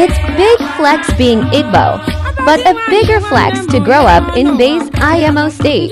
It's big flex being Igbo, but a bigger flex to grow up in base IMO state.